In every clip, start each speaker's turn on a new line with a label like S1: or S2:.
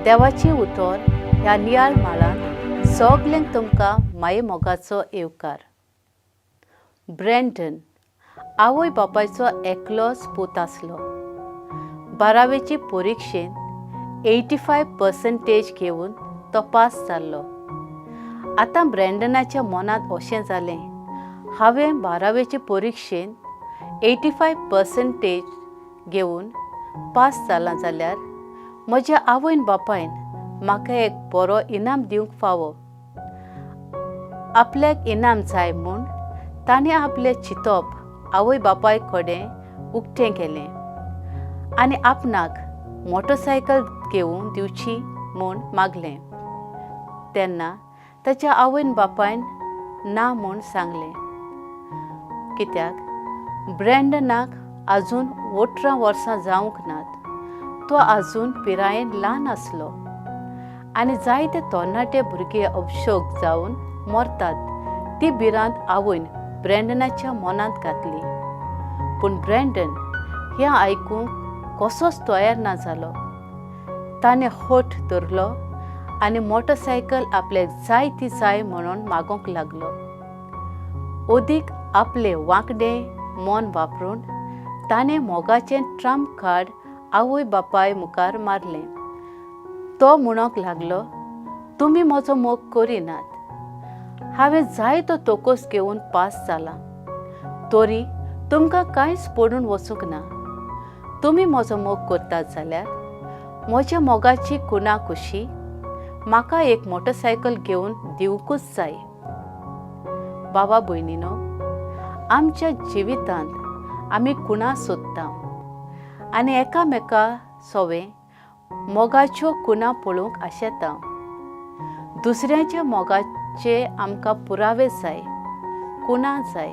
S1: देवाचें उतर ह्या नियाळ माळांत सगल्यांक तुमकां मायेमोगाचो येवकार. ब्रँडन आवय बापायचो एकलोच पूत आसलो. बारावेचे परिक्षेंत 85% घेवन तो पास जाल्लो. आतां ब्रँडनाच्या मनांत अशें जालें, हांवें बारावेचे परिक्षेंत 85% घेवन पास जालां जाल्यार म्हज्या आवयन बापायन म्हाका एक बरो इनाम दिवंक फावो. आपल्याक इनाम जाय म्हूण ताणें आपलें चिंतप आवय बापाय कडेन उक्तें केलें आनी आपणाक मोटरसायकल घेवन दिवची म्हूण मागलें. तेन्ना ताच्या आवयन बापायन ना म्हूण सांगलें, कित्याक ब्रँडनाक आजून 18 वर्सां जावंक नात, तो आजून पिरायेन ल्हान आसलो आनी जायते तरणाटे भुरगे अपशोक जावन मरतात ती भिरांत आवयन ब्रँडनाच्या मनांत घातली. पूण ब्रँडन हें आयकूंक कसोच तयार ना जालो. ताणें हट धरलो आनी मोटरसायकल आपल्याक जाय ती जाय म्हणून मागूंक लागलो. अदीक आपलें वांकडें मन वापरून ताणें मोगाचें ट्रम्प कार्ड आवय बापाय मुखार मारलें. तो म्हणूंक लागलो, तुमी म्हजो मोग करिनात, हांवें जायतो तोकोस घेवन पास जालां, तरी तुमकां कांयच पडून वचूंक ना. तुमी म्हजो मोग करतात जाल्यार म्हज्या मोगाची कुणा कुशी म्हाका एक मोटरसायकल घेवन दिवंकूच जाय. बाबा भयणीनो, आमच्या जिवितांत आमी कुणा सोदता आनी एकामेका सोवे मोगाच्यो कुणा पळोवंक आशेता. दुसऱ्याच्या मोगाचे आमकां पुरावे जाय, कुणा जाय.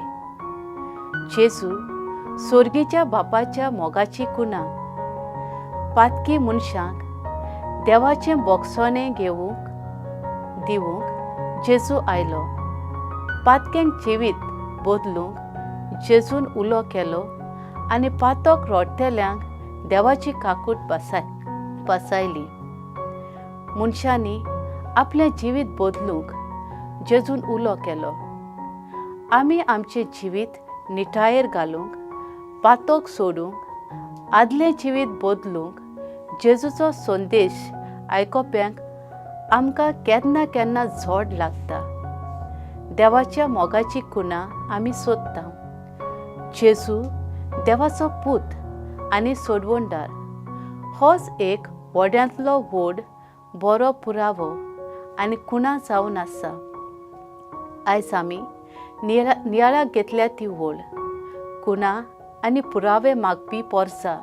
S1: जेजू सोर्गीच्या बापाच्या मोगाची कुणा पातकी मनशांक देवाचें बोगसणें घेवंक दिवंक जेजू आयलो. पातक्यांक जिवीत बदलूंक जेजून उलो केलो आनी पातक रोडटेल्यांक देवाची काकूट बसायली. मनशांनी आपलें जिवीत बदलूंक जेजून उलो केलो. आमी आमचें जिवीत निटायेर घालूंक, पातक सोडूंक, आदलें जिवीत बदलूंक जेजूचो संदेश आयकोप्यांक आमकां केन्ना केन्ना झोड लागता. देवाच्या मोगाची कुणा आमी सोदता. जेजू देवाचो पूत आनी सोडवणदार होच एक व्हड्यांतलो व्हड बरो पुरावो आनी कुणा जावन आसा. आयज आमी नियाळाक घेतल्या ती व्हड कुणा आनी पुरावे मागपी पोरसा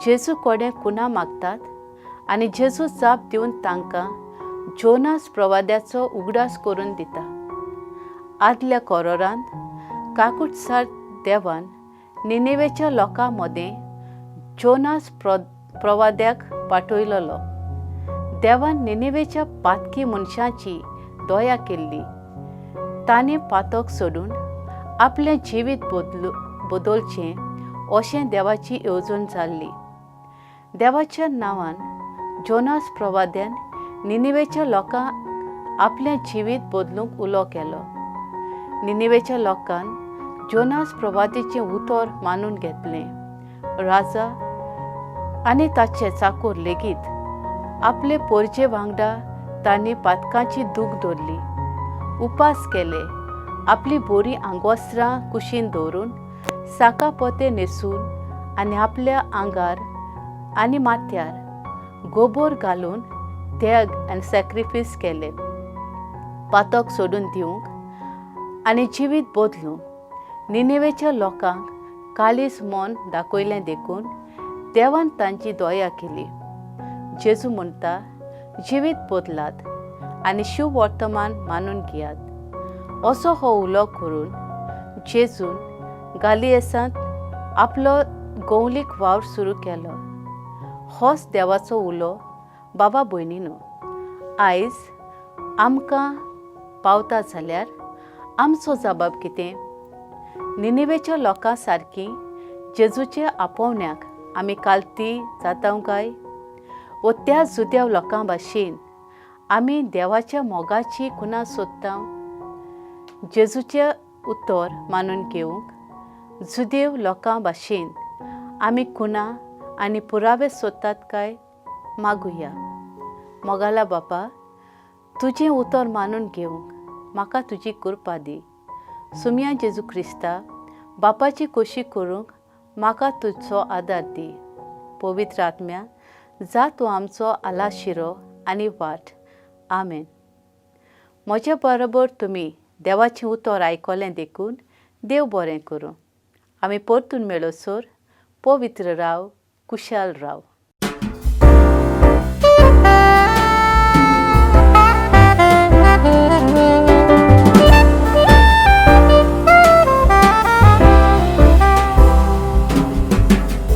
S1: जेजू कडेन कुणा मागतात आनी जेजू जाप दिवन तांकां जोनास प्रवाद्याचो उगडास करून दिता. आदल्या कोरोरांत काकुटसार देवान निनेवेच्या लोकां मदें जोनास प्रवाद्याक पाठयलेलो. देवान निनेवेच्या पातकी मनशांची दया केल्ली. ताणें पातक सोडून आपलें जिवीत बदलचें अशें देवाची येवजण जाल्ली. देवाच्या नांवान जोनास प्रवाद्यान निनेवेच्या लोकांक आपलें जिवीत बदलूंक उलो केलो. निनेवेच्या लोकान जोनास प्रवादीचें उतर मानून घेतलें. राजा आनी ताचे चाकूर लेगीत आपले पोरजे वांगडा तांणी पातकांची दूख दवरली, उपास केले, आपली बोरी आंगवस्त्रां कुशीन दवरून साका पोते न्हेसून आनी आपल्या आंगार आनी माथ्यार गोबोर घालून त्याग आनी सॅक्रिफीस केले. पातक सोडून दिवंक आनी जिवीत बदलूंक निनेवेच्या लोकांक काळीज मन दाखयलें देखून देवान तांची दया केली. जेजू म्हणटा, जिवीत बदलात आनी शिव वर्तमान मानून घेयात. असो हो उलो करून जेजून गालियेसांत आपलो गवलीक वावर सुरू केलो. होच देवाचो उलो. बाबा भयणीनो, आयज आमकां पावता जाल्यार आमचो जबाब कितें? निनेवेच्या लोकां सारकी जेजूच्या आपोवण्याक आमी कालती जाता काय? वो त्या जुदेव लोकां भाशेन आमी देवाच्या मोगाची खुणा सोदता? जेजूचें उतर मानून घेवंक जुदेव लोकां भाशेन आमी खुणा आनी पुरावे सोदतात काय? मागुया. मोगाला बापा, तुजें उतर मानून घेवंक म्हाका तुजी कृपा दी. सुमया जेजू क्रिस्ता, बापाची खोशी करूंक म्हाका तुजो आदार दी. पवित्र आत्म्या, जा तूं आमचो आलाशिरो आनी वाट. आमेन. म्हज्या बरोबर तुमी देवाचें उतर आयकलें देखून देव बरें करूं. आमी परतून मेळसर पवित्र राव, कुशाल राव.